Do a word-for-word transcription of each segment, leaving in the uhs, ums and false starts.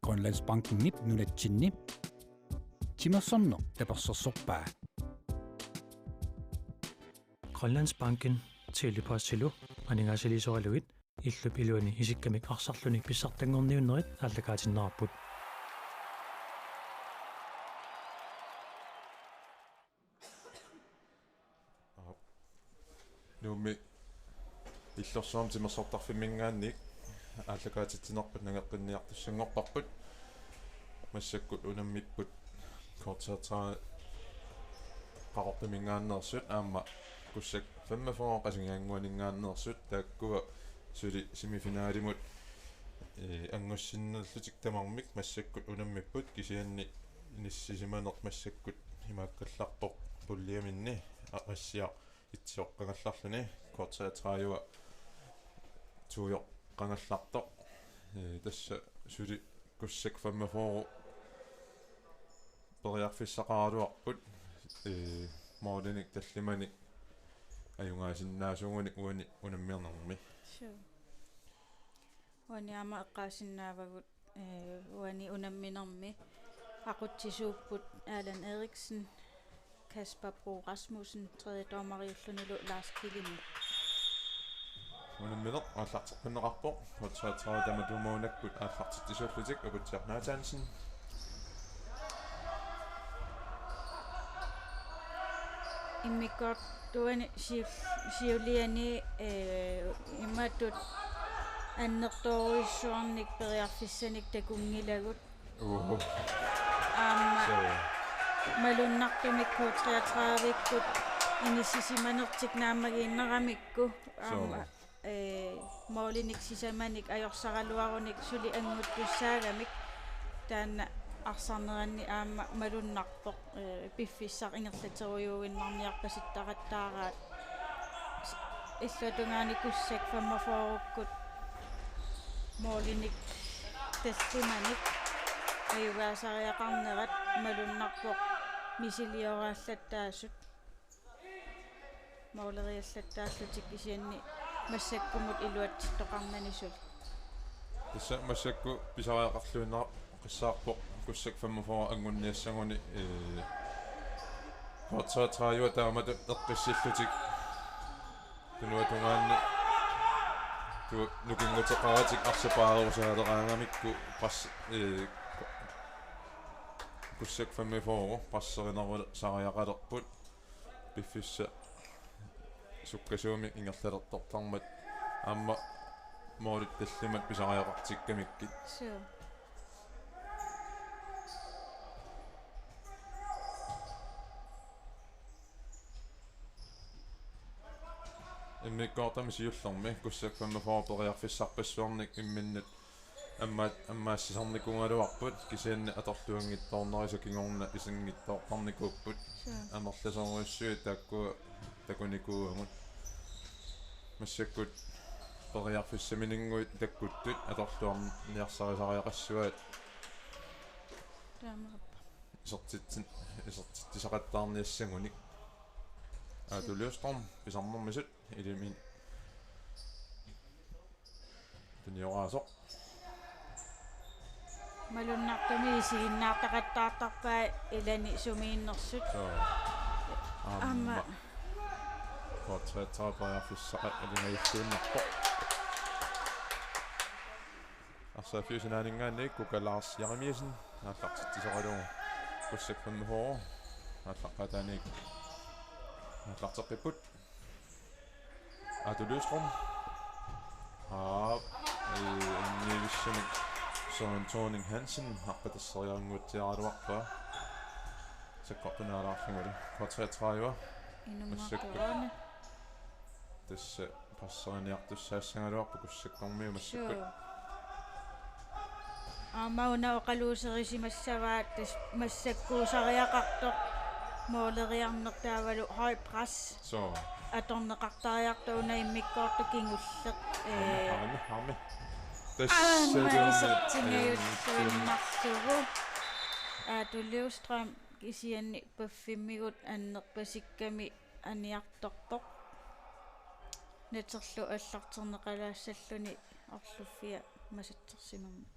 Grønlandsbankenip nunatsinni timersorneq tapersersorpaa. Grønlandsbanken Tele-Postilu aningaasaliisoralugit illup iluani isikkamik arsarluni pissartanngorniunnerit aallakaatinneqarput. Aap. Nuummi Illorsuarmi timersortarfimminngaanniit aallakaatitsinerput nangeqqinniartussanngorparput. Massakkut unammipput K treogtredive Qaqortuminngaanneersut aamma Kussak femogfyrre Qasigiannguaninngaanneersut, taakkua suli semifinalimut, ee, angussinnaallutik tamarmik massakkut unammipput, kisianni inissisimaneq massakkut imaakkallarpoq puljeminni, Aasiaat etsioqqagallarluni, K treogtredive tojoqqagallartoq. Ee, tassa suli Kussak femogfyrre periarfissaqaraluarput, ee, målinik tallimanik ajugaasinnaasugunik uani unamminermi. Suu. Uani aamma eqqaasinnaavagut, ee, uani unamminermi aqutsisuupput Allan Eriksen, Kasper Bro Rasmussen, tredje dommeriullunilu Lars Killing. Unammineq aallarteqqinneqarpoq, K treogtredive tamatumuunakkut aallartitsisuullutik, Aputsiaq Nathansen. Immikkoortuani siul-, siuliani, ee, imatut annertoorujussuarnik periarfissanik takunngilagut. Uhu. Aamma Suu. Malunnartumik K treogtredive-kkut inissisimanertik naammagiinnaramikku. Aamma Suu. Ee, målinik sisamanik ajorsaraluarunik suli annguttussaagamik, taanna arsarneranni aamma malunnarpoq, ee, piffissaq ingerlaterujuinnarniarpasittaqattaaraat. Illuatungaani Kussak femogfyrre-kkut målinik tallimanik ajugaasariaqarnerat malunnarpoq misilioraallattaasut. Måleriallattaallutik kisianni massakkumut iluatsittoqarnani suli. Tassa massakkut pisariaqarluinnaqissaarpoq Kussak femogfyrre angunniassaguni, ee, K treogtredive taamatut eqqissillutik. Tunuatungaanni tu-, nukinguteqaratik arsaq paarerusaaleqaagamikku pas-, ee, Kussak femogfyrre passerinerusariaqalerput. Piffissaq sukkasuumik ingerlalertortarmat aamma målit tallimat pisariaqartikkamikkit. Suu. Immikkoortumi siullermi Kussak femogfyrre periarfissarpassuarnik imminnut Amma-, ammaassisarnikuugaluarput kisianni atorluanngitsoornerisa kingorna isinngitsoortarnikuupput. Suu. Amerlasoorujussuit taakku takunikuuagut. Massakkut periarfissamininnguit takkuttut atorluarniarsarisariaqassuaat. Taamarappa. Isertitsin-, isertitsisaqattaarniassagunik. Aatu Løvstrøm, pisarnermisut, ilimin tunioraasoq. Malunnartumik isiginnaartaqattaartarpai ilani sumiinnersut. Suu. Aamma. Aamma. K treogtredive periarfissaq alingajalluinnarpoq. Arsaaffiup sinaaninngaanniit Kuka Lars Jeremiassen aallartitsisoralugu Kussak femogfyrre aallaqqaataaniit aallarteqqipput. Aatu Løvstrøm. Aap, ee, annivissunik Søren Thorning Hansen arpatasseriarannguatsiaraluarpaa. Sakkortunaalaarlugulu. K treogtredive. Inummartorani. Massakkut. Tassa passeriniartussaassagaluarpoq Kussakkormiut massakkut. Suu. Aamma una oqaluuserisimassavaat tassa massakkuusariaqartoq måleriarneq taavalu højt pres. Suu. Atorneqartariartoq una immikkoortoq kingulleq. Ee. Harmi, harmi, harmi. Tassa aamma tamarmi isertingajulluinnarlugu. Aatu Løvstrøm kisianni paffimmigut annerpasikkami aniartorpoq. Naterlu aallarterneqalaassalluni orluffia masatsersimammut.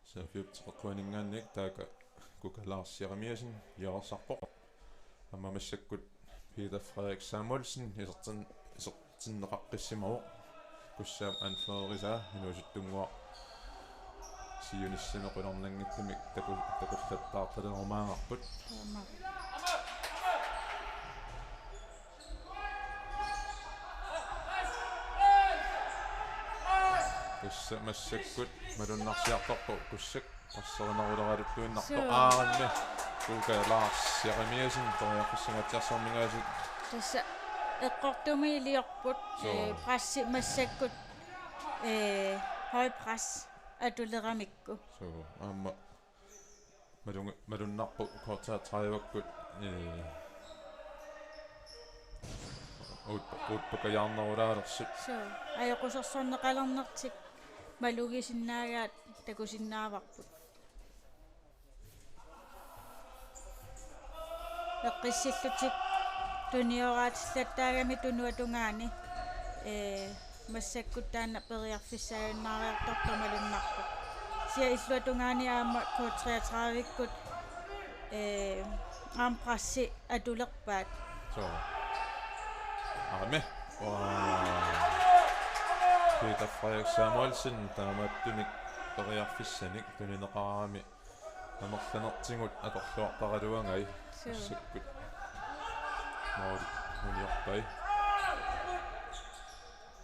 Safjut treogtyve-ninngaanniit taakku Kuka Lars Jeremiassen piareersarpoq. Aamma massakkut Peter Frederik Samuelsen isertin-, isertinneqaqqissimavoq. Kussaap anførerisaa inuusuttunnguaq siunissami qularnanngitsumik taku-, takullattaartalerumaarparput. Aamma. Tassa massakkut malunnarsiartorpoq Kussak. Tasserineruleraluttuinnartoq. Suu. Aarimmi. Kuka Lars Jeremiassen periarfissanngaatsiarsiorninngaasiit. Tassa eqqortumik iliorput. Suu. Ee, pressi massakkut. Ee, høj pres atuleramikku. Suu, aamma malungi-, malunnarpoq K treogtredive-kkut, ee, ut-, utpakajaarnerulaalersut. Suu, ajoqusersorneqalernertik malugisinnaagaat takusinnaavarput. Eqqissillutik tunioraatillattaagami tunuatungaani, ee, massakkut taanna periarfissaajunnaariartortoq malunnarpoq. Kisianni illuatungaani aamma K treogtredive-kkut, ee, aamma pressi atulerpaat. Suu. Aarimmi. Waa. Peter Frederik Samuelsen taamaattunik periarfissanik tunineqarami amerlanertigut atorluartaraluagai. Suu. Massakkut. Mål uniorpai.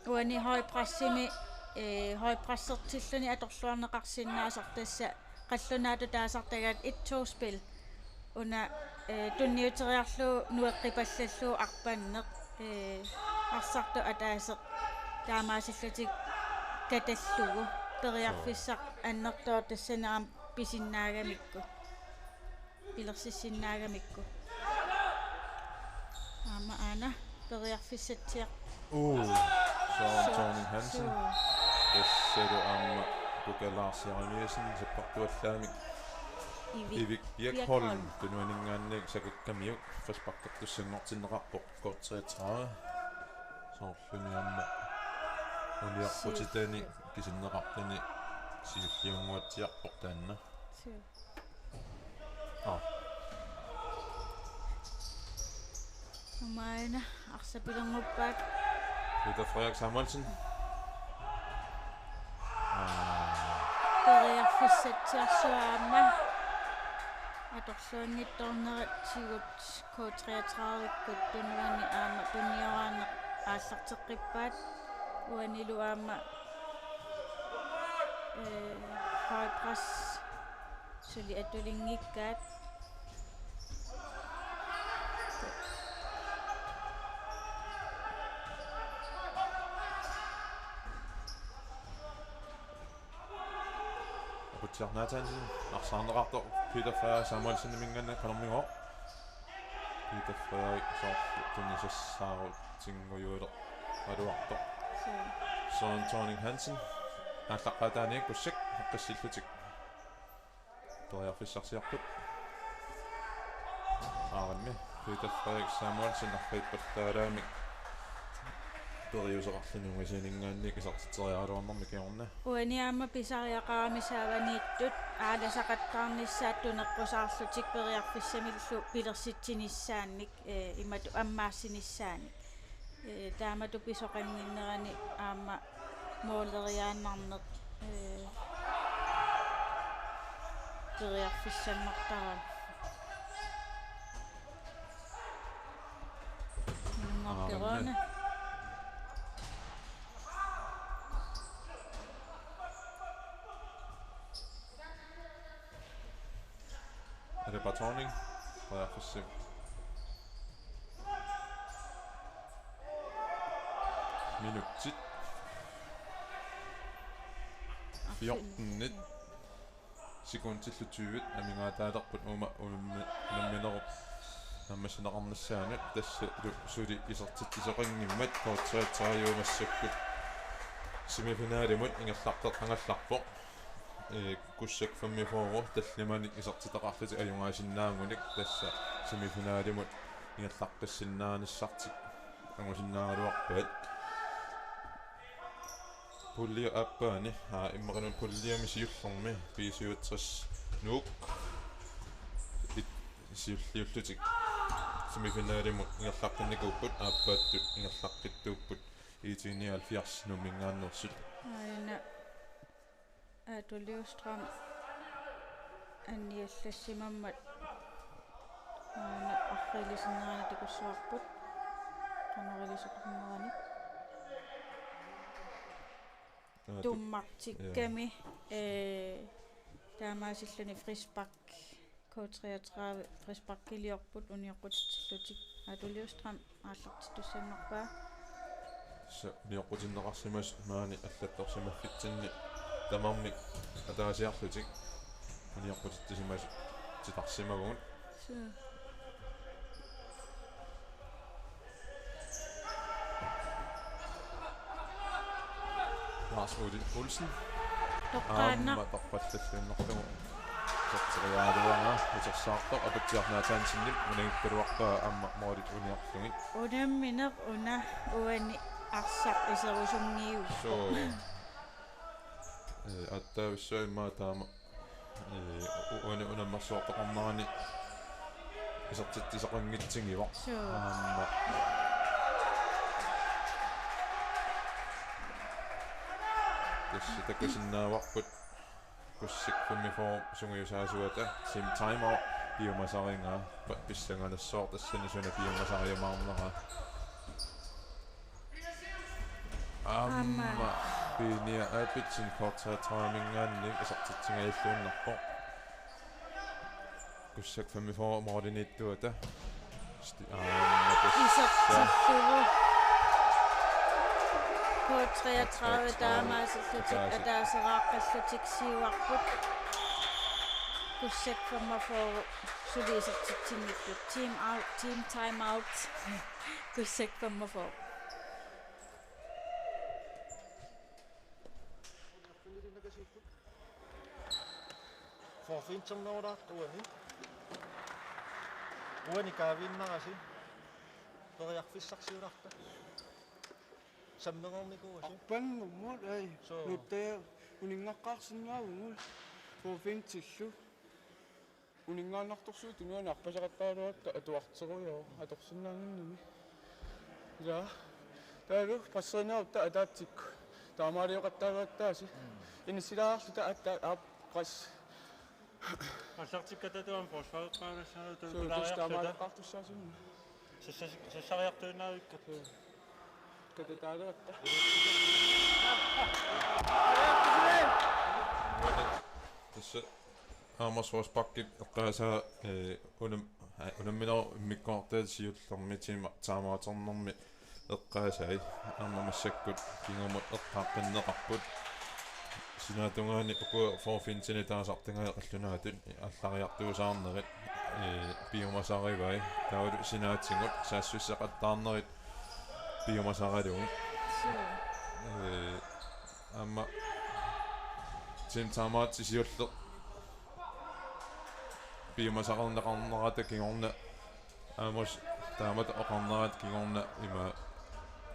Uani høj pressimi, ee, høj pressertilluni atorluarneqarsinnaasarpoq, tassa qallunaatut taasartagaat et-to-spil. Una, ee, tunniuteriarlugu nueqqipallallugu arpanneq, ee, arsartoq ataaseq taamaasillutik katallugu. Periarfissaq annertooq tassani aamma pisinnaagamikku. Pilersissinnaagamikku. Aamma aana periarfissatsiar-. Uu, Søren Thorning Hansen. Suu. Tassalu aamma Kuka Lars Jeremiassen sappartuallaamik. Ivik Ivik Birkholm. Birkholm. Tunuaninngaanniit sakukkamiuk frisparkertussanngortinneqarpoq K treogtredive. Soorlumi aamma uniorputitani Suu. Kisinneqartani siulliunnguatsiarpoq taanna. Suu. Aa. Umaana arsaq pilernguppaat. Peter Frederik Samuelsen. Aa. Periarfissatsiarsuaq aamma. Atorluanngitsoornerat sigut K treogtredive-kkut tunuani aamma tunioraanneq aallarteqqippaat. Uanilu aamma, ee, høj pres suli atulinngikkaat. Aqutsiaq Nathansen arsaarneqartoq Peter Frederik Samuelseniminngaanniit qanormigooq. Peter Frederik soorlu tunisassaarutinngujuuleq aluartoq. Suu. Søren Thorning Hansen aallaqqaataaniit Kussak eqqissillutik periarfissarsiorput. Aarimmi Peter Frederik Samuelsen arriippallaalaamik periuseqarluni ungasianinngaanniit isertitseriaraluarnermi kingorna. Uani aamma pisariaqarami saavaniittut aalasaqattaarnissaat tuneqqusaarlutik periarfissamillu pilersitsinissaannik, ee, imatut ammaassinissaannik. Ee, taamatut pisoqannginnerani aamma måleriaannarneq, ee, periarfissanngortarami. Aarimmi. Nungoqqerone. Aleqa Thorning, periarfissaq. Minutsit fjorten sekundillu tyve amigaataalerput uuma unammi-, unamminerup naammassineqarnissaanut, tassalu suli isertitsisoqanngimmat K treogtredive massakkut semifinalimut ingerlaqqeqqagallarpoq. Ee, Kussak femogfyrre tallimanik isertitaqarlutik ajugaasinnaagunik tassa semifinalimut ingerlaqqissinnaanissartik angusinnaagaluarpaat. Pulje aappaani, aa, immaqalu puljemi siullermi B syvogtres Nuuk. It-, siulliullutik semifinalimut ingerlaqqinnikuupput, aappaattut ingerlaqqittuupput I T nioghalvfjerds Nuumminngaanneersut. Aana Aatu Løvstrøm anniallassimammat aana arriilisinnerani takussuarput. Qanoq ilisoqarnerani. Aatu. Tummartikkami, ja, ee, taamaasilluni frispark, K treogtredive frisparkiliorput unioqqutitsillutik Aatu Løvstrøm aallartittussanngorpaa. Tassa unioqqutinneqarsimasut maani allattorsimaffitsinni tamarmik ataasiarlutik unioqqutitsisimasut titarsimavugut. Suu. Lars Udi Olsen. Toqqaannaq. Aamma toqqallalluinnarlugu. Sorteriaaluaraa utersaartoq Apatsiaq Nathansenip unanngikkaluarpaa aamma moolit uniorlugit. Unammineq una uani arsaq iserusunngiivippoq. Suu. Ee, attavissuaq immaqa taama. Ee, u-, uani unammersuartoqarnerani isertitsisaqanngitsigivoq. Suu. Aamma. Tassa takusinnaavarput Kussiak femogfyrre sungiusaasuata, Team Timeout piumasarigaa, pa-, pissanganassaaq tassani suna piumasariumaarnera. Aamma. Aamma. Pinia Abitsen K treogtredive-minngaanniit isertitsingajalluinnarpoq. Kussiak femogfyrre målimiittuata. Sti-, aamma tassa. Isertillugu. K treogtredive taamaasillutik ataaseq. Ataaseraaqqallutik siuarput. Kussiak femogfyrre suli isertitsinngillat. Team out, Team Timeout. Kussiak femogfyrre. Forfinternerularta uani. Uani kaaviinnarasi. Periarfissarsiularta. Sammereernikuuasi. Arpanngumut, ai. Suu. Nuttaja uninngaqqaarsinnaavugut. Forfintillu. Uninngaannartorsuup tunuani arpasaqattaaluatta atuarterujoq atorsinnaannginnami. Ja. Taavalu presserinerup ta ataatsikkut. Taamaalioqattaaluattaasi. Mm. Inissilaarluta atta aap pres. Aallartikkatta tuam forsvareqqaanassaanut. Suu, tassa taamaalioqqaartussaasunga. Sassas-, sassariartuinnaavikka. Suu. Katataaleqatta. Tassa Aamma Forsbakip eqqaasaa, ee, unam-, aa, unamminerup immikkoortuata siullermi timer-, timeouternermi eqqaasai. Aamma massakkut kingumut eqqaaqqinneqarput. Sinaatungaani ukua forfintinik taasartagaat qallunaatut allariartuusaarnerit, ee, piumasarivai. Taavalu sinaatigut saassussaqattaarnerit piumasaralugit. Suu. Ee, aamma Team Timeout siulleq piumasaqarneqarnerata kingorna Amos taamatut oqarnerata kingorna ima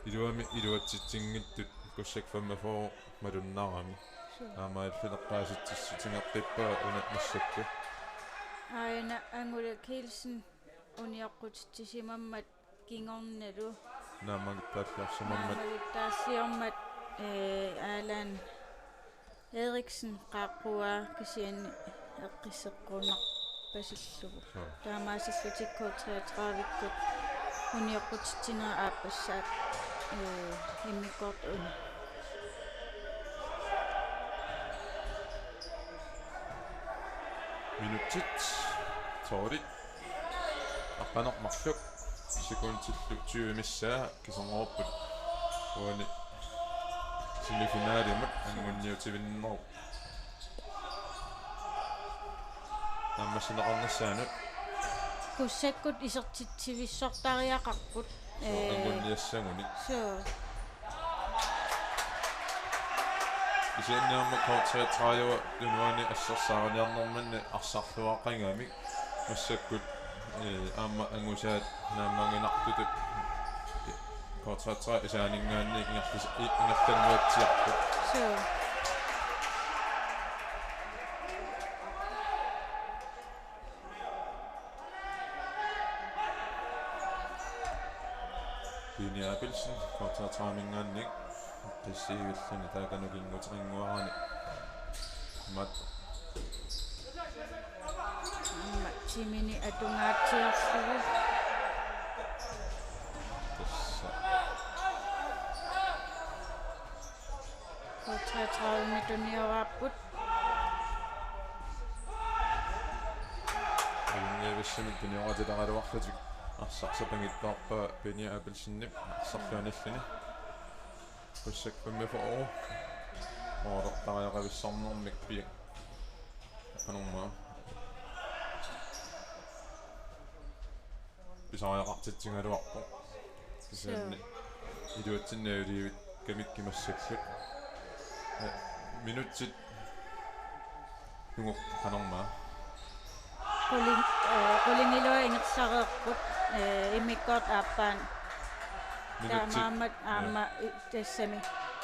iluamik iluatsitsinngitsut Kussiak femogfyrre malunnarami. Suu. Aamma allileqqaasitsissutigeqqippaa una massakkut. Aana Angula Kielsen unioqqutitsisimammat kingornalu. Naammagittaalliorsimammat. Naammagittaalliormat, ee, Allan Eriksen qaaqquaa kisianni eqqisseqqunarpasillugu. Suu. Taamaasillutik K treogtredive-kkut unioqqutitsinera aappassaat, ee, immikkoortoq una. Minutsit tolv. Aqqaneq-marluk sekundillu tyve missaa kisernerupput uani semifinalimut anguniutivinnerup naammassineqarnissaanut. Kussakkut isertitsivissortariaqarput. Suu, ee, anguniassagunik. Suu. Kisianni aamma K treogtredive tunuani assersaariniarnerminni arsarluaqigami massakkut, ee, aamma angusaat naammaginartutut K treogtredive isaaninngaanniit ingerlis-, i-, ingerlannuatsiarput. Suu. Pini Abelsen, K treogtredive-minngaanniit, P C-villuni taakanu kinguterinnguarani. Mat. Matsimini atungaatsiarlugu. Tassa. K treogtredive-mi tunioraapput. Ajunngivissumik tunioraatileraluarlutik arsaq sapangittuarpaa Pini Abelsenip arsarluanilluni. Qussak femogfyrre. Oortartariaqavissarnermik piak. Qanormaa. Pisariaqartitsigaluarpoq. Kisianni. Suu. Iluatsinnajulivikkamikku massakkut. Eh, minutsit. Nungup qanormaa. Quli-, eh, qulingiluat ingerlareerput, eh, immikkoortoq aappaanut. Minutsit. Taamaammat aamma. Ja. I-, tassami.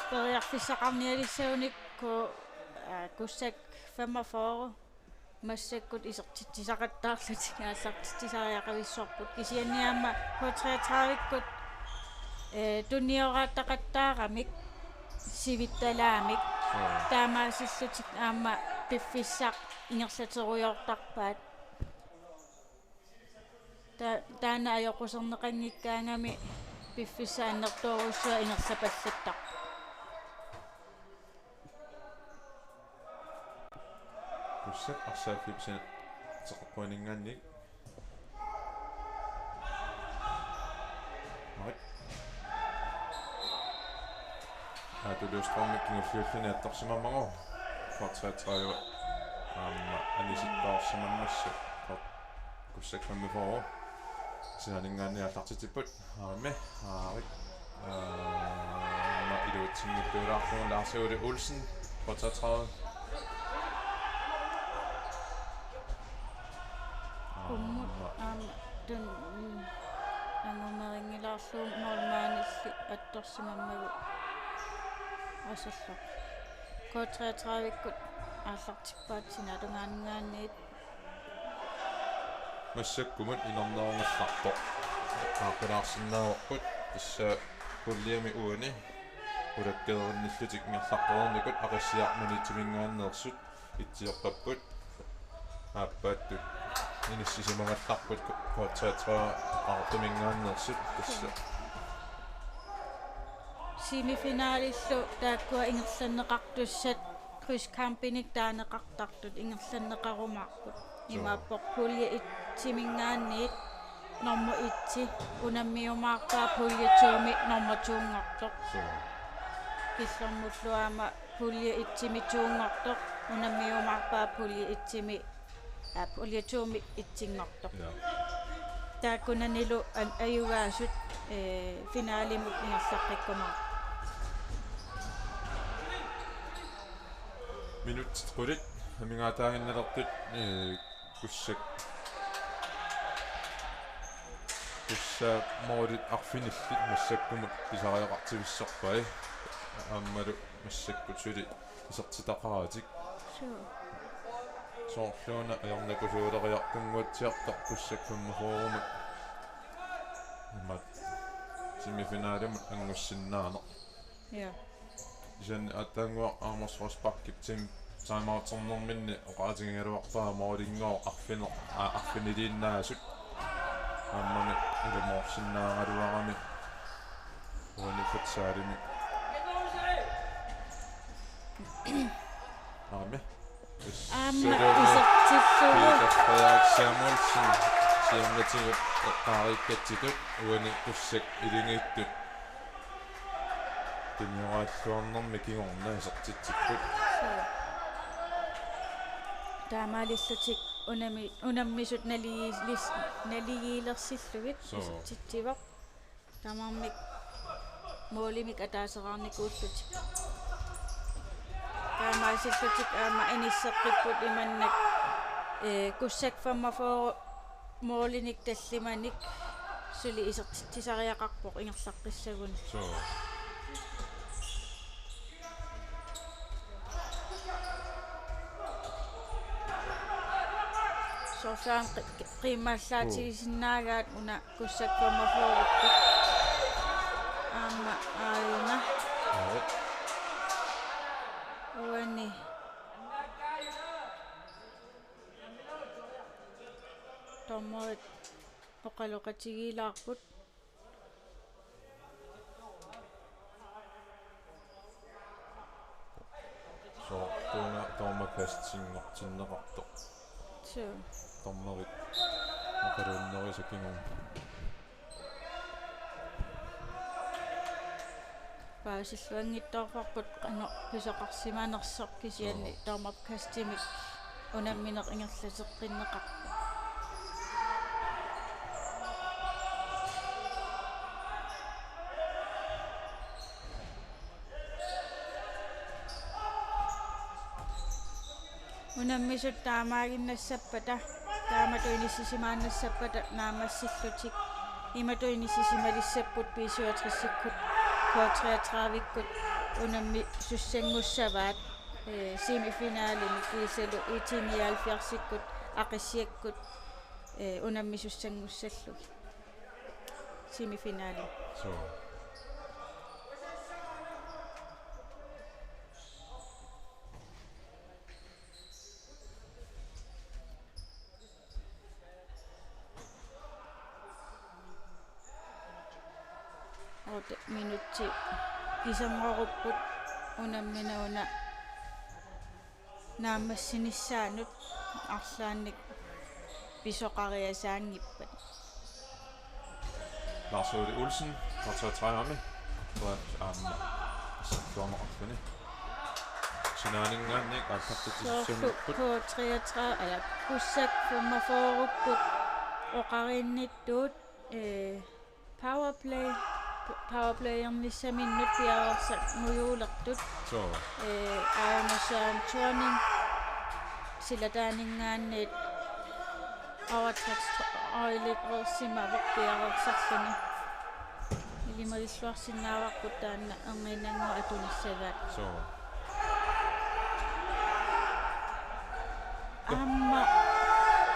Periarfissaqarnialissagunikku, eh, Qussak femogfyrre. Massakkut isertitsisaqattaarlutik aallartitsisariaqavissorput kisianni aamma K treogtredive-kkut, eh, tunioraattaqattaaramik sivittalaamik. Suu. Taamaasillutik aamma piffissaq ingerlaterujoortarpaat. Ta-, taanna ajoquserneqanngikkaangami piffissaq annertoorujussuaq ingerlapallattarpoq. Qussak arsaaffiup sinaartoqarpoq aninngaanniit. Arik. Aatu Løvstrømip kingulliulluni attorsimammagu. K treogtredive. Aamma anisittoorsimammassuk. Qussak femogfyrre. Sinaaninngaanniit aallartitsipput. Aamma, Aarik. Aamma iluatsinngitsuulaarlugu Lars Ole Olsen, K treogtredive. Qummut aamma. Aamma tun, mm, angumerinngilaarlugu målmandilli attorsimammagu aserloq. K treogtredive-kkut aallartippaat sinaata tungaanniit. Massakkumut inernerugallartoq. Eqqaaqqulaarsinnaavarput tassa puljemi uani ulakkeerinnillutik ingerlaqqereernikut Aqissiaq Maniitsumi-nngaanneersut itsiorpapput. Aappaattut inissisimagallarput K treogtredive Qaqortumi-nngaanneersut tassa. Semifinalillu taakkua ingerlanneqartussat krydskampinik taaneqartartut ingerlanneqarumaarput. Suu. Imaappoq pulje et-imi-nngaanniit nummer et unammiumaarpaa pulje to-mi nummer to-nngortoq. Suu. Killormullu aamma pulje et-imi to-nngortoq unammiumaarpaa pulje et-imi, aa, pulje to-mi et-inngortoq. Ja. Taakkunanilu an-, ajugaasut, ee, finalimut ingerlaqqikkumaarput. Minutsit qulit amigaataaginnalertut, ee, Qussak. Qussak målit arfinillit massakkumut pisariaqartivissorpai. Aammalu massakkut suli isertitaqaratik. Suu. Soorluuna ajornakusoorleriartunnguatsiartoq Qussak femogfyrre-mut. Imaat semifinalimut anngussinnaaneq. Ja. Kisianni aatsaannguaq Amos Rosbachip tim-, timeouternerminni oqaatigigaluarpaa målinngooq arfineq, aa, arfiniliinnaasut. Aammami ilumoorsinnaagaluarami. Uani futsalimi. Aamma. Aamma isertillugu. Peter Frederik Samuelsen siornatigut eqqaariikkatsitut uani Qussak ilungiittut. Tunioraalluarnermi kingorna isertitsipput. Suu. Taamaalillutik unami-, unammisut naligiilis-, naligiilersillugit. Suu. Isertitsivoq. Tamarmik målimik ataaseraarnikuullutik. Taamaasillutik aamma inisseqqipput imannak, ee, Qussak femogfyrre målinik tallimanik suli isertitsisariaqarpoq ingerlaqqissaguni. Suu. Saan qi-, qi-, qiimmallaatigisinnaagaat una Kussak femogfyrrekkut. Aamma aajuna. Aa. Uani. Dommerit oqaloqatigiilaarput. Soorlu una dommerkastinngortinneqartoq. Suu. Dommerit oqaluunnerisat kingorna. Paasilluanngitsoorparput qanoq pisoqarsimanersoq kisianni. Suu. Dommerkastimik unammineq ingerlateqqinneqarpoq. Unammisut taamaaginnassappata, taamatut inissisimaannassappata naammassillutik. Imatut inissisimalissapput B syvogtresikkut, K treogtredivekkut unammisussanngussavat, ee, semifinalimi kiisalu IT nioghalvfjerdsikkut Aqissiakkut, ee, unammisussanngussallutik. Semifinali. Suu. Otte minutsit iserngoruppput unammineq una naammassinissaanut arlaannik pisoqariasaanngippat. Lars Ole Olsen, K treogtredive. Aamma. Sanaaninngaanniit aallartitsissumiipput. Soorlu K treogtredive, eller Kussak femogfyrrekkut oqarinnittuut, ee, powerplay, powerplayernissaminnut piareersarngujuulertut. Suu. Ee, aajuna Søren Thorning, silataaninngaanniit Overtrækstrøjliveersimavoq piareersarluni. Ilimagiilluarsinnaavarput taanna erniinnannguaq atunissagaat. Suu. Aamma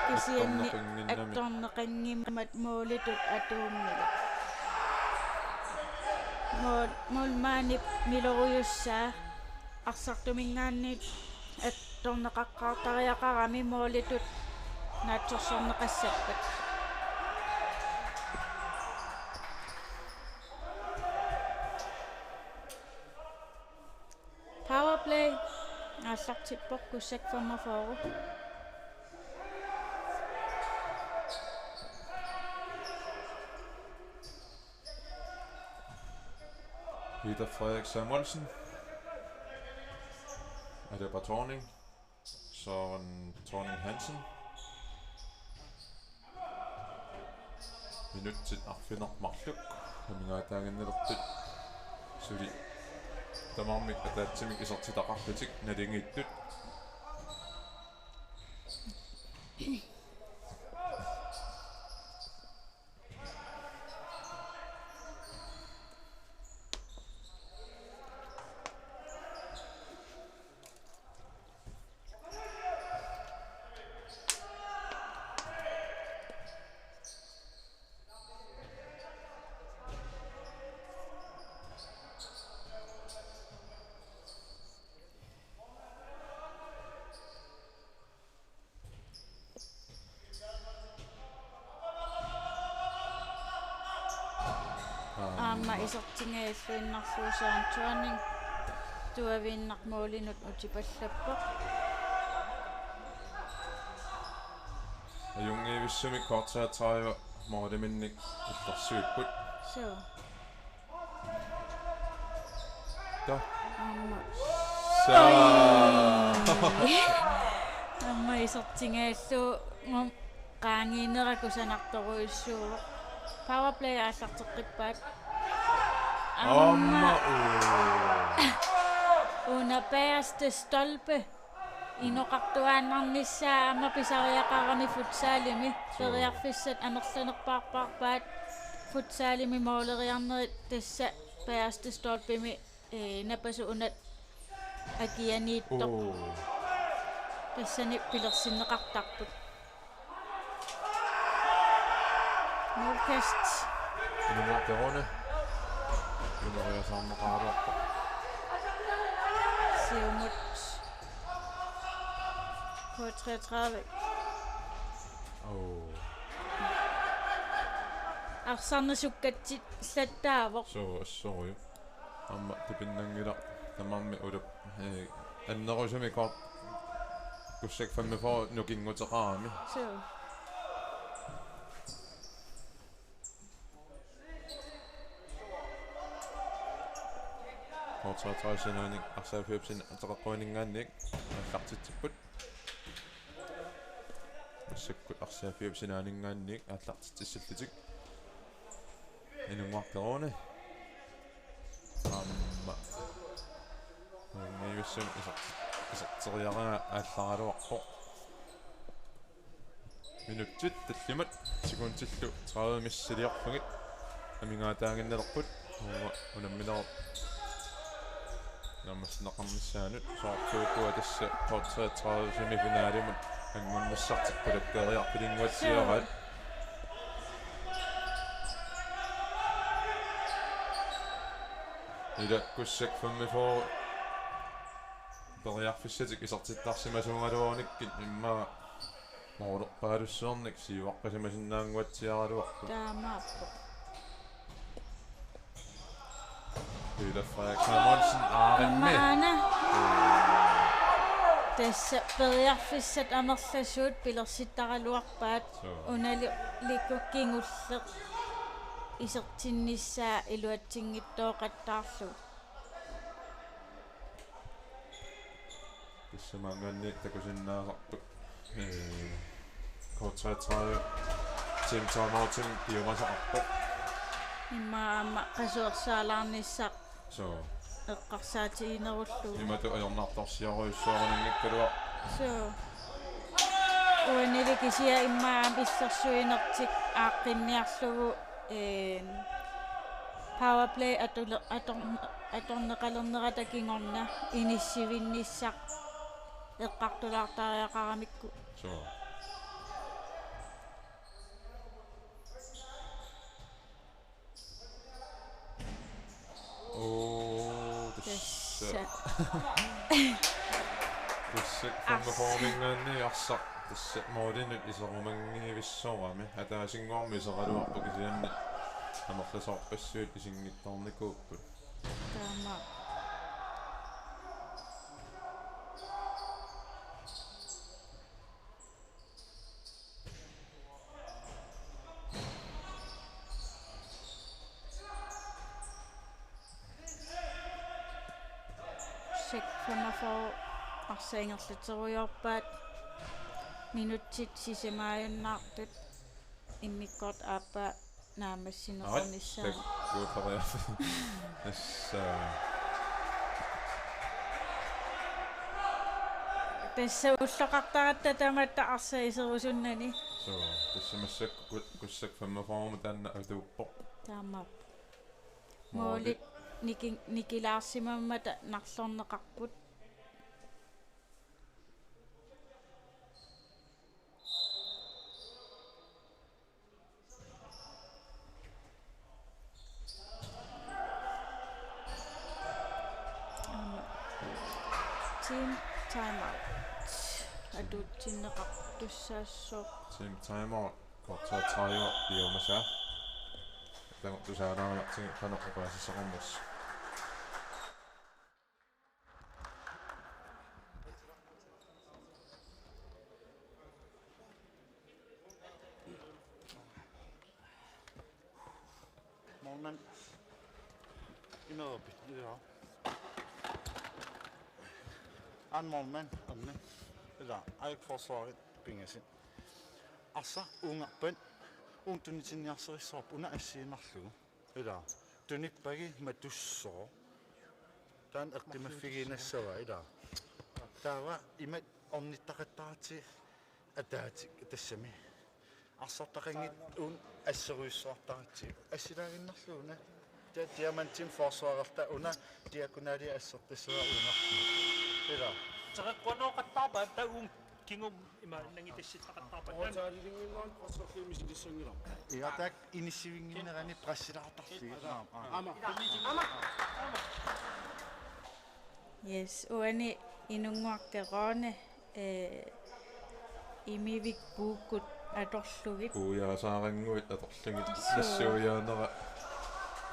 kisianni attorneqannginnami. Attorneqanngimmat målitut atuunngilaq. Mål-, målmandip milorujussaa arsartuminngaanniit attorneqaqqaartariaqarami målitut naatsorsorneqassappat. Powerplay aallartippoq Kussak femogfyrre. Peter Frederik Samuelsen. Aleqa Thorning. Søren Thorning Hansen. Minutsit arfineq-marluk amigaataaginnalerput. Suli tamarmik ataatsimik isertitaqarlutik naligiittut. Aamma isertingajalluinnarlugu Søren Thorning tuaviinnaq målinut utipallappoq. Ajunngivissumik K treogtredive måliminnik illersuipput. Suu. Ta. Aamma. Saa. Aamma isertingajallugu qaangiinera kusanartorujussuuvoq. Powerplay aallarteqqippaat. Aamma. Aamma, uu. Una bagerste stolpe. Inoqartuaannarnissaa aamma pisariaqarami futsalimi. Suu. Periarfissat amerlanerpaarpaat futsalimi måleriarnerit tassa bagerste stolpemi, ee, napasut unat akianiittoq. Uu. Tassani pilersinneqartarput. Holkast. Inunnguaq Peroni. Inunnguaq saarnaqaraluarpoq. Siumut. K treogtredive. Oh. Arsarneq sukkatsit lattaavoq. Suu, assorujuk. Aamma tupinnanngilaq tamarmik ullup, eh, annerusumik K-, K-, Kussiak femogfyrre nukinguteqarami. Suu. K treogtredive sinaanik arsaq F-ip sin-, ateqarninngaanniit aallartitsipput. Massakkut arsaq F-ip sinaaninngaanniit aallartitsissallutik. Inunnguaq Peroni. Aamma. Nuummiussum iser-, iserteriaraa aallaraluarpoq. Minutsit tallimat sekundillu tredive missiliorlugit amigaataaginnalerput. Uanga unamminerup naammassineqarnissaanut soorlu ukua tassa K treogtredive semifinalimut angunnissartik qulakkeeriarfilinnguatsiaraat. Ila Kussiak femogfyrre periarfissatik isertittarsimasuugaluarunikkit immaqa moolerpaalussuarnik siuaqqasimasinnaannguatsiaraluarpoq. Taamaappoq. Peter Frederik Simonsen, aarimmi. Aamma aana. Tassa periarfissat amerlasuut pilersittaraluarpaat. Suu. Unalikkut kingulleq isertinnissaa iluatsinngitsooqattaarlugu. Tassa maanngaanniit takusinnaasarput, eh, K treogtredive team timeoutinik piumasaqarpoq. Immaqa aamma qasuersaalaarnissaq. Suu. Eqqarsaatiginerullugu. Imatut ajornartorsiorujussuarunanngikkaluaq. Suu. Uanili kisianni immaqa aamma illersuinertik aaqqinniarlugu, eh, powerplay atule-, ator-, atorneqalernerata kingorna inissivinnissaq eqqartulaartariaqaramikku. Suu. Oo, tassa. Tassa. Tassa. As. Femogfyrreminngaanniit arsaq. Tassa målinut iserumanngivissorami. Ataasinnguamik iseraluarpoq kisianni amerlasoorpassuit isinngitsoornikuupput. Taama. Sek femogfyrre arsaq ingerlaterujoorpaat, minutsit sisamaajunnaartut immikkoortut aappaa naammassineqarnissaa. Ai, takkuuppariarsi. Tassa. Tassa ulloqartaratta tamatta arsaq iserusunnani. Suu, tassa massakkut Kussiak femogfyrremut taanna atuuppoq. Taamaappoq. Målit. Målit niki-, nikilaarsimammata narlorneqarput. Aamma. Team timeout. Atuutsinneqartussaassooq. Team timeout. Kortsaatsaariua piumasaa. Taanna tusaalaariartigu qanoq oqaasissaqarnersoq. Målmand. Imerupi, ilaa. An målmand, anne. Ilaa, ajak forsvarit pingasut. Arsaq uungarpat, uunga tunitinniarsarissavarput una assigiinnarlugu. Ilaa. Tunippagit matussooq. Taanna eqqumaffigiinnassavaa, ilaa. Taava imatut ornittaqattaaratsigu ataatsip tassami. Arsartaqanngitsut uunga asserujussuartaratsigit. Assilaaginnarlugu una. Taava diamantimik forsvarerluta una diagonali assertassavaa uunga. Ilaa. Teqeqquanooqattaarpa taava uunga Kingum ima nangitassattaqattaarpat. Aatsaalilinginnaat presserfiit misilissanngilarput. Ja, taakku inissivinnginnerani pressilaartarlugit. Aamma. Yes, uani Inunnguaq Keroone, eh, Imivik Puukkut atorlugit. Puujaasaarannguit atorlugit. Suu. Nassuiaanera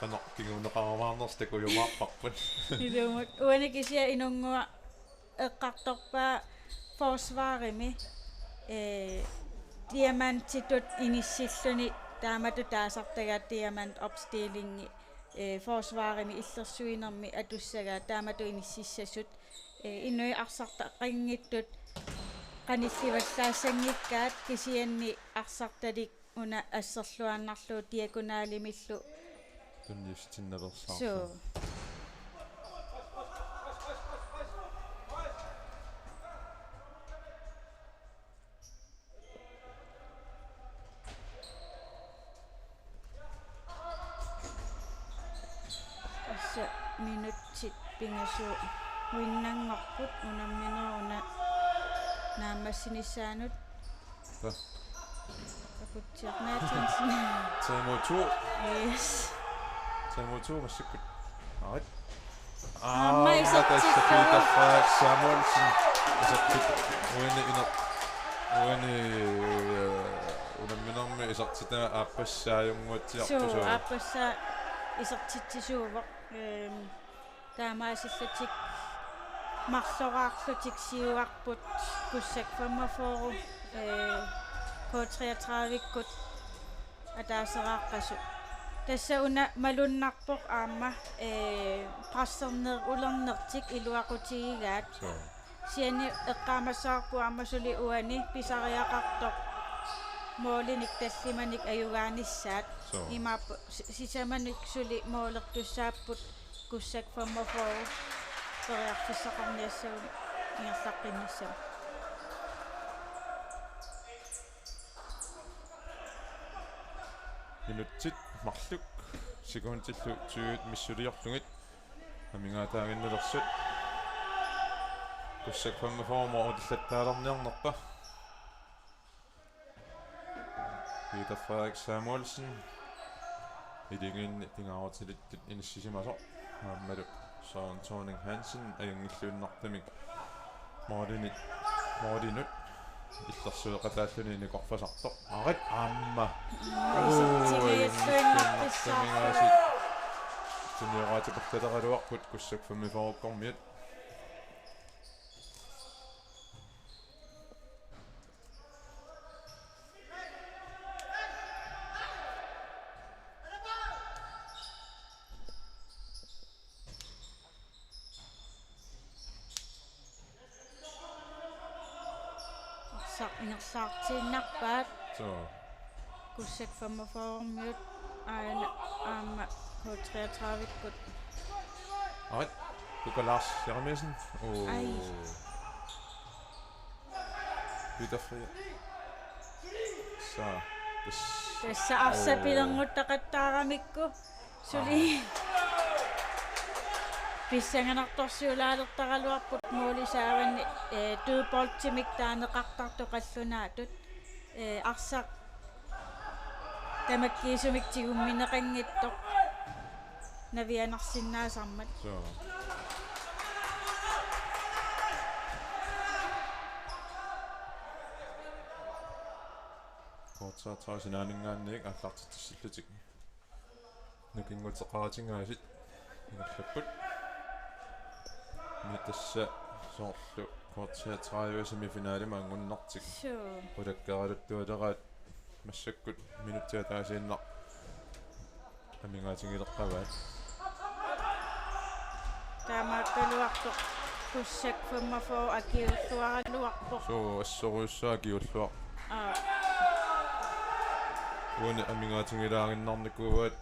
qanoq kinguneqarumaarnersoq takujumaarparput. Ilumut. Uani kisianni Inunnguaq eqqartorpaa forsvarimi, eh, diamantitut inissilluni taamatut taasartagaat diamantopstillingi, eh, forsvarimi illersuinermi atussagaat taamatut inississasut, eh, inuit arsartaqanngitsut qanillivallaassanngikkaat kisianni arsartalik una asserluaannarlugu diagonalimillu tunniussitinnaveersaarluni. Suu. Tassa minutsit pingasut uinnanngorput unamminerup una naammassinissaanut. Tassa. Aputsiaq Nathansen. Timeout to. Yes. Timeout to massakkut. Aarit. Aamma aamma tassa isertitsillugu. Peter Frederik Samuelsen. Isertit. Uani iner-, uani, eh, unamminermi isertitaq aappassaa ajunngortiartussooq. Suu, aappassaa isertitsisuuvoq. Ehm, Taamaasillutik marloraarlutik siuarput Kussak femogfyrre, eh, K treogtredive-kkut ataaseraaqqasut. Tassa una malunnarpoq aamma, eh, pressernerulernertik iluaqutigigaat. Suu. Kisianni eqqaamassavarput aamma suli uani pisariaqartoq målinik tallimanik ajugaanissaat. Suu. Imaappoq si-, sisamanik suli målertussaapput Kussak femogfyrre periarfissaqarniassagunik ingerlaqqinnissamut. Minutsit marluk sekundillu tyve missuliorlugit amigaataaginnilersut. Kussak femogfyrre målillattaalerniarnerpa. Peter Frederik Samuelsen. Ilinginni pingaarutilittut inissisimasoq. Aammalu Søren Thorning Hansen ajunngilluinnartumik målinik, målinut illersueqataalluni nikorfasartoq. Aarit aamma. Aa, isertigiilluinnartuminngaasiit. Tunioraatipallaleraluarput Kussak femogfyrre-kkormiut. Arsaq ingerlaartiinnarpaat. Suu. Kussak femogfyrre-miut aana aamma K treogtredive-kkut. Aarit, Kuka Lars Jeremiassen. Oo. Ai. Peter Frederik. Sa-, tassa. Tassa arsaq, oo, pilerngutaqattaaramikku. Suli. Aa. Pissanganartorsiulaalertaraluarput måli saavanni, eh, dødboldimik taaneqartartut qallunaatut. Eh, arsaq tamakkiisumik tigummineqanngitsoq navianarsinnaasarmat. Suu. K treogtredive sinaaninngaanniit aallartitsissillutik nukinguteqaraatingaasiit ingerlapput. Una tassa soorlu K treogtredive semifinalimi angunnartik. Suu. Qulakkeeraluttualeraat massakkut minutsit ataasiinnaq amigaatigileqqavaat. Taamaakkaluartoq Kussak femogfyrre akiuulluaraluarpoq. Suu, assorujussuaq akiuulluarpoq. Aa. Uani amigaatigilaaginnarnikuuaat,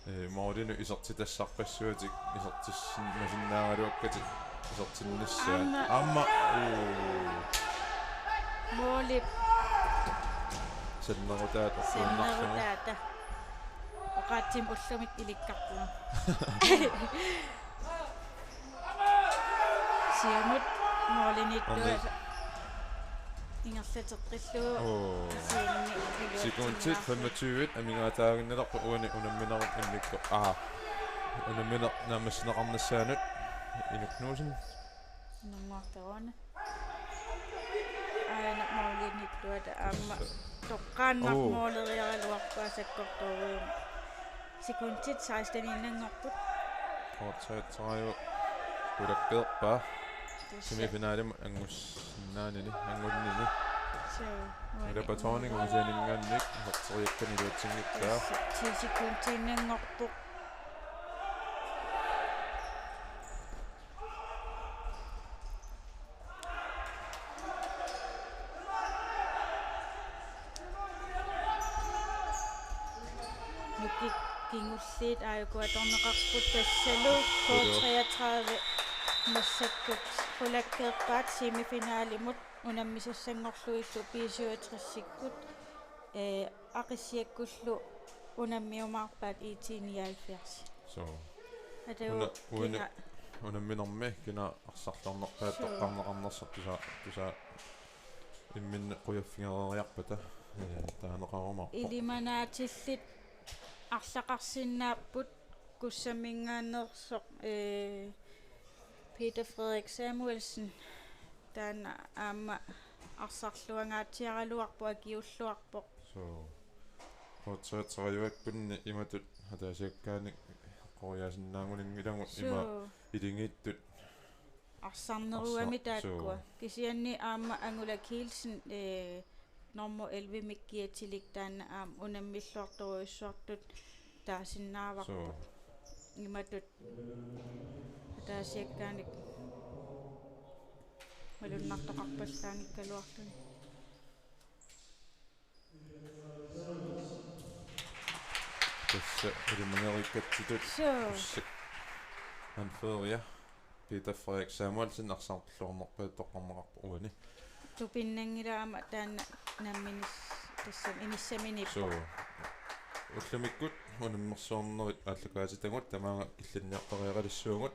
eh, målinut isertitassarpassuatik isertissin-, masinnaagaluakkatik isertinnissaat. Aamma. Aamma. Uu. Målip. Sannerutaata ortuinnarlugu. Sannerutaata. Oqaatsimik ullumi ilikkarpunga. Siumut måliniittuasa. Aamma. Ingerlateqqillugu. Oo. Kisianni Sekundit femogtyve amigaataaginnalerpoq uani unamminerup immikkut. Aa. Unammineq naammassineqarnissaanut Inuk Knudsen. Nunguartaruana. Aana målimiittuata aamma toqqaannaq Oo. Måleriaraluarpaa sakkortoorujummik. Sekundit seksteniinnanngorput. K treogtredive. Qulakkeerpaa. Semifinalimut angussinnaanini, angunnini. Suu. Ila batoning usianingaannik, horteriakkani iluatsinngikkaa. Ti sekundiinnanngorpoq. Nukik kingulliit aajuku atorneqarput tassalu K treogtredive massakkut qulakkeerpaat semifinalimut unammisassanngorlugillu B syvogtresikkut, ee, Aqissiakkullu unammiumaarpaat I T nioghalvfjerds. Suu. Atagu una-, una-, kina- unamminermi kina arsarluarnerpaat Suu. Toqqarneqarnersoq tusa-, tusa- imminneq qujaffigereeriarpata, ee, taaneqarumaarpoq. Ilimanaatillit arlaqarsinnaapput Kussamminngaanneersoq, ee, Peter Frederik Samuelsen, taanna aamma arsarluangaatsiaraluarpoq, akiulluarpoq. Suu. K treogtredive-kkunni imatut ataasiakkaanik eqqoriaasinnaanngunngilagut ima Suu. Ilingiittut. Arsarneruami Arsar-, taakkua. Suu. Kisianni aamma Angula Kielsen, ee, normu elleve-mik kiatilik taanna aamma unammilluartorujussuartut taasinnaavarput. Suu. Imatut ataasiakkaanik malunnartoqarpallaanngikkaluarluni. Tassa ilimaneriikkatsitut Suu. Kussak anføreria Peter Frederik Samuelsen arsarluarnerpaat toqqarneqarpoq uani. Tupinnanngilaq aamma taanna namminis-, tassami inissaminiippoq. Suu. Ullumikkut unammersuarnerit aallakaatitagut tamaanga killinniartariaqalissavagut.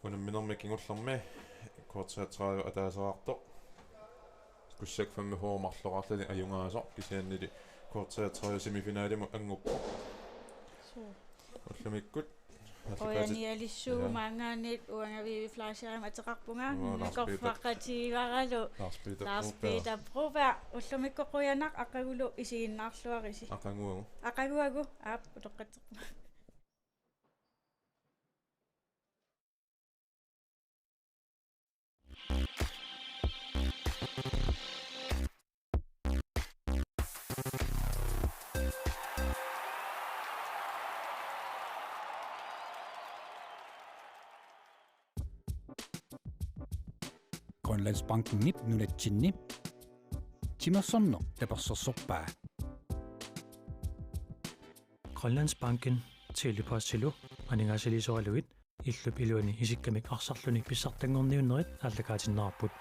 Unamminermi kingullermi K treogtredive ataaseqartoq. Kussak femogfyrre marloqarluni ajugaasoq kisiannili K treogtredive semifinalimut annguppoq. Suu. Ullumikkut. Qujanialissuugut maanngaanniit uanga Vivi Fleischerip ateqarpunga. Uanga Lars Peter. Nikorfaqqatigivaralu. Lars Peter Lars Broberg. Peter Broberg. Ullumikkut qujanaq aqagulu isiginnaarluarisi. Aqaguagu. Aqaguagu. Aap, utoqqatserpunga. Grønlandsbankenip nunatsinni timersorneq tapersersorpaa. Grønlandsbanken Tele-Postilu aningaasaliisoralugit illup iluani isikkamik arsarluni pissartanngorniunnerit aallakaatinneqarput.